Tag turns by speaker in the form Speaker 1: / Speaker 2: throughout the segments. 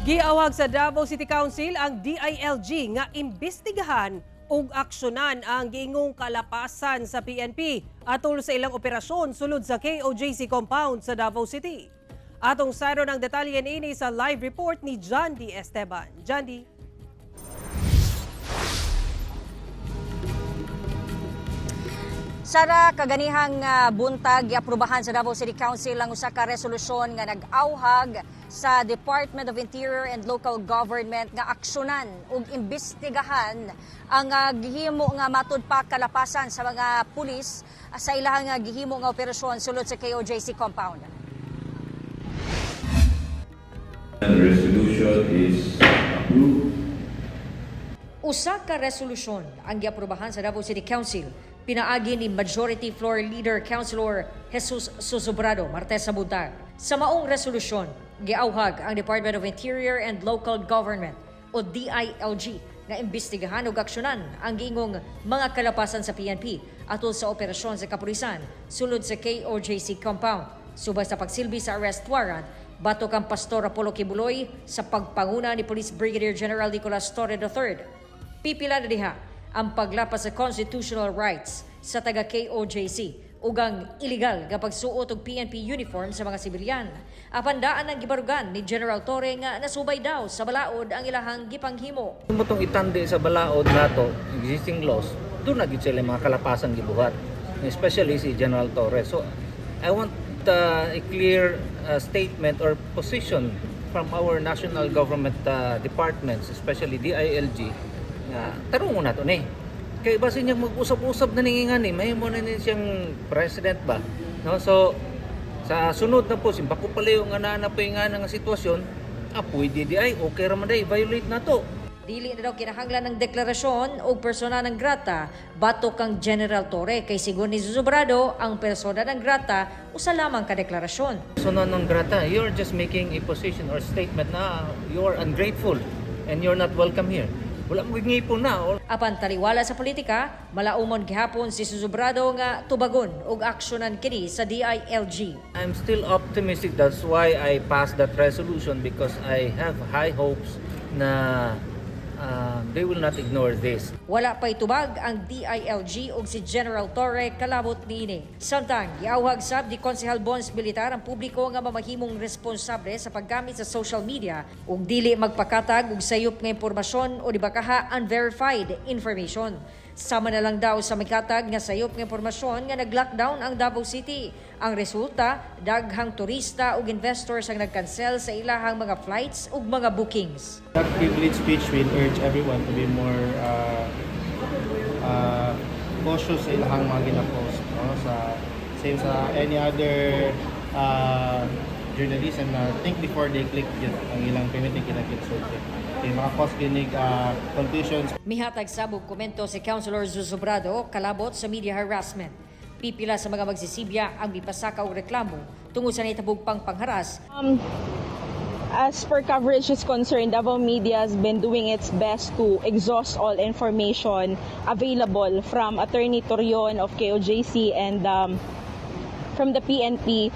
Speaker 1: Giawhag sa Davao City Council ang DILG nga imbestigahan ug aksyonan ang giingong kalapasan sa PNP atol sa ilang operasyon sulod sa KOJC compound sa Davao City. Atong saron ang detalye niini sa live report ni John D. Esteban. John D.
Speaker 2: Sara, kaganihang buntag giaprobahan sa Davao City Council ang usa ka resolusyon nga nag-awhag sa Department of Interior and Local Government nga aksyonan ug imbestigahan ang gihimo nga matud pa kalapasan sa mga pulis sa ilahang gihimo nga operasyon sulod sa KOJC compound.
Speaker 3: The resolution is approved.
Speaker 2: Usa ka resolusyon ang giaprobahan sa Davao City Council pinaagi ni Majority Floor Leader Councilor Jesus Zozobrado Martes sa buntag. Sa maong resolusyon, giawhag ang Department of Interior and Local Government o DILG nga imbestigahan ug aksyonan ang giingong mga kalapasan sa PNP atol sa operasyon sa kapulisan sulod sa KOJC compound. Subay sa pagsilbi sa arrest warrant batok ang Pastor Apollo Quiboloy sa pagpanguna ni Police Brigadier General Nicolas Torre III. Pipila na diha ang paglapas sa constitutional rights sa taga KOJC ug ang illegal nga pagsuot og PNP uniform sa mga sibilyan. Apan daan ang gibarugan ni General Torre nga nasubay daw sa balaod ang ilahang gipanghimo.
Speaker 4: Kung itong itandi sa balaod nato, existing laws, doon na gyud sila mga kalapasan gibuhat. Especially si General Torres. So, I want a clear statement or position from our national government departments, especially DILG, nga tarungon nato ni. Kay basin niya mag-usab-usab na ningingan ni, mahimo na ni siyang president ba? No? So, sa sunod na po, simbako palayo nga naa na po yung nga sitwasyon, pwede di ay, okay raman day, violate na to.
Speaker 2: Dili na daw kinahanglan ng deklarasyon o persona ng grata batok kang General Torre kay sigon ni Zozobrado, ang persona ng grata usa lamang ka deklarasyon.
Speaker 4: Persona non grata, you're just making a position or statement na you're ungrateful and you're not welcome here. Wala mo ngipon na. Or
Speaker 2: Apan taliwala sa politika, malaumon gihapon si Zozobrado nga tubagon og aksyonan kini sa DILG.
Speaker 4: I'm still optimistic. That's why I passed that resolution, because I have high hopes na they will not ignore this.
Speaker 2: Wala pa'y tubag ang DILG ug si General Torre kalabot niini. Samtang giawhag sab ni Konsehal Bonz Militar ang publiko nga mamahimong responsable sa paggamit sa social media ug dili magpakatag og sayop nga impormasyon o di bakaha unverified information. Sama na lang daw sa mikatag nga sayop nga impormasyon nga nag-lockdown ang Davao City. Ang resulta, daghang turista ug investors ang nagcancel sa ilahang mga flights ug mga bookings.
Speaker 5: That privilege speech will urge everyone to be more cautious sa ilahang mga ginapost. No? Sa, same sa any other journalism na think before they click yun, ang ilang payment yung kinagitsulti. Kaya maka-cause kinig confusions.
Speaker 2: Mihatag sab og komento si Councilor Zozobrado kalabot sa media harassment. Pipila sa mga magsisibya ang mipasaka og reklamo tungod sa nahitabog pang pangharas.
Speaker 6: As per coverage is concerned, Davao Media has been doing its best to exhaust all information available from Attorney Torion of KOJC and from the PNP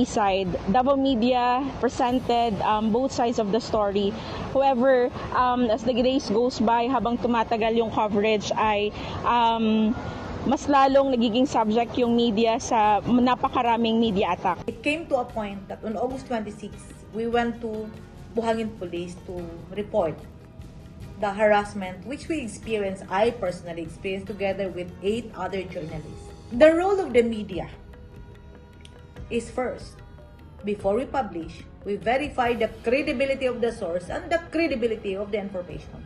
Speaker 6: side. Davao Media presented both sides of the story. However, as the days goes by, habang tumatagal yung coverage ay mas lalong nagiging subject yung media sa napakaraming media attack.
Speaker 7: It came to a point that on August 26, we went to Buhangin Police to report the harassment which we experienced, I personally experienced together with eight other journalists. The role of the media is first, before we publish, we verify the credibility of the source and the credibility of the information.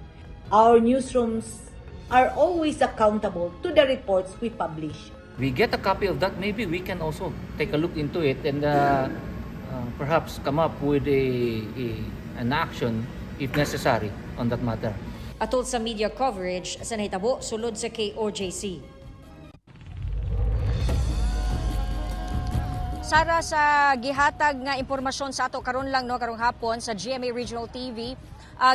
Speaker 7: Our newsrooms are always accountable to the reports we publish.
Speaker 4: We get a copy of that, maybe we can also take a look into it and perhaps come up with a an action if necessary on that matter.
Speaker 2: Atol sa media coverage sa nahitabo sulod sa KOJC. Sara, sa gihatag nga impormasyon sa ato karon lang, no, karong hapon sa GMA Regional TV,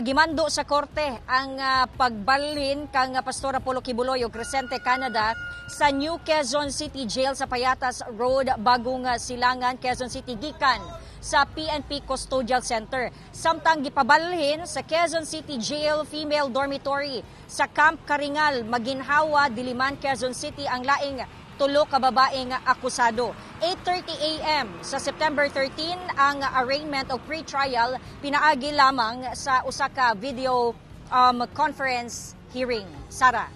Speaker 2: gimando sa korte ang pagbalhin kang Pastor Apollo Quiboloy og Crescente Canada sa New Quezon City Jail sa Payatas Road, Bagong Silangan, Quezon City gikan sa PNP Custodial Center. Samtang gipabalhin sa Quezon City Jail Female Dormitory sa Camp Karingal, Maginhawa, Diliman, Quezon City ang laing tulo ka babaeng akusado. 8:30 a.m. sa September 13 ang arraignment o pre-trial, pinaagi lamang sa usa ka video conference hearing. Sara.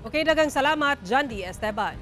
Speaker 1: Okay, daghang salamat, Jandy Esteban.